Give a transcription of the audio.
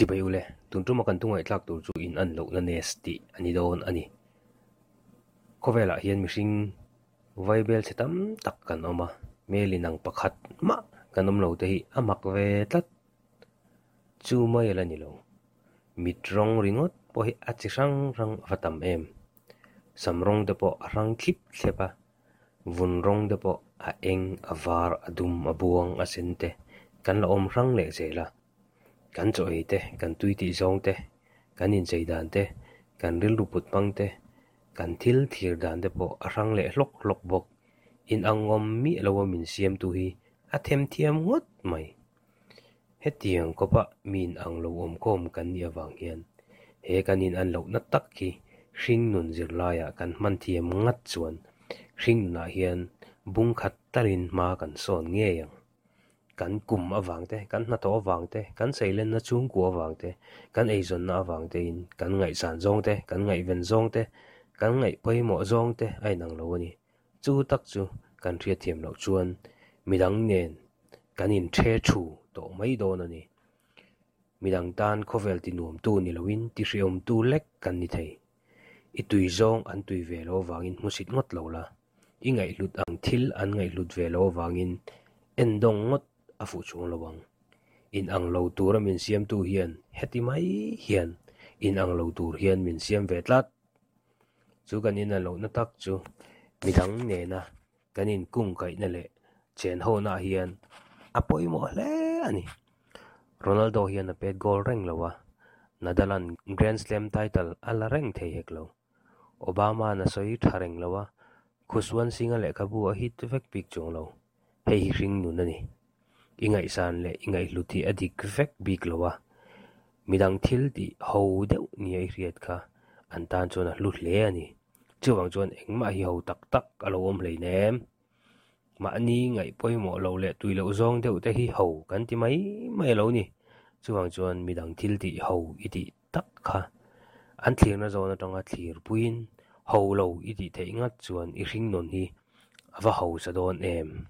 Chibai ule, tun tuma kan thungaihthlak tur chu in an lohna nest tih a ni dawn a ni. Khawvelah hian mihring vaibel chhe tam tak kan awm a, hmel inang pakhat mah kan awm lo te hi a mak ve tlat. Chu mai a la ni lo. Mit rawng ringawt pawh hi a chi hrang hrang a va tam em. Sam rawng te pawh a hrang thlip thlep a, vun rawng te pawh a eng, a var, a dum, a buang, a sen te kan la awm hrang leh zel a. Kan chaw ei te, kan tui tih zawng te, kan inchei dan te, kan rilru put hmang te, kan thil thlir dan te pawh a hrang leh hlawk hlawk bawk. Inangawm miah loa min siamtu hi a themthiam ngawt mai. Hetiang kawpa mi inang lo awmkhawm kan nih avang hian he kan inan lohna tak hi hringnun zirlaiah kan hman thiam ngat chuan hringnunah hian bung khat talin hma kan sawn ngei ang. Kan kum avang te, kan hnathawh avang te, kan seilenna chhungkua avang te, kan eizawnna avang tein kan ngaihsan zawng te, kan ngaihven zawng te, kan ngaih pawimawh zawng te a inang lo a ni. Chu tak chu kan hriatthiam loh chuan midang nen kan inṭhe thu tawh mai dawn a ni. Midang tan khawvel tinuamtu ni loin tihriawmtu lek kan ni thei. I tui zawng an tui ve lo avangin hmusit ngawt lo la, i ngaihhlut ang thil an ngaihhlut ve lo avangin endawng ngawt a fuh chuang lo ang. Inang lo tura min siamtu hian heti mai hian inang lo tur hian min siam ve tlat. Chu kan inan lohna tak chu midang nena kan inkungkaihna leh chenhona hian a pawimawh hle a ni. Ronaldo hian a pet goal reng lo a, Nadal-a'n Grand Slam title a la reng thei hek lo. Obama-a'n a sawi tha reng lo a, Khusuan Singh-a lehkhabu a hit vek bik chuang lo. Hei hi hring nun a ni. I ngaihsan leh i ngaihhlut hi a dik vek bik lo a, midang thil tih ho deuh nia i hriat kha an tan chuan a hlu hle a ni. Chuvang chuan engmah hi ho tak tak a lo awm hleinem. Mahni ngaih pawimawh lo leh tui loh zawng deuh te hi ho kan ti mai mai a lo ni. Chuvang chuan midang thil tih ho i tih tak kha an thlirna zawn atanga thlir puiin ho lo i tih theih ngat chuan i hring nawn hi a va hausa dawn em.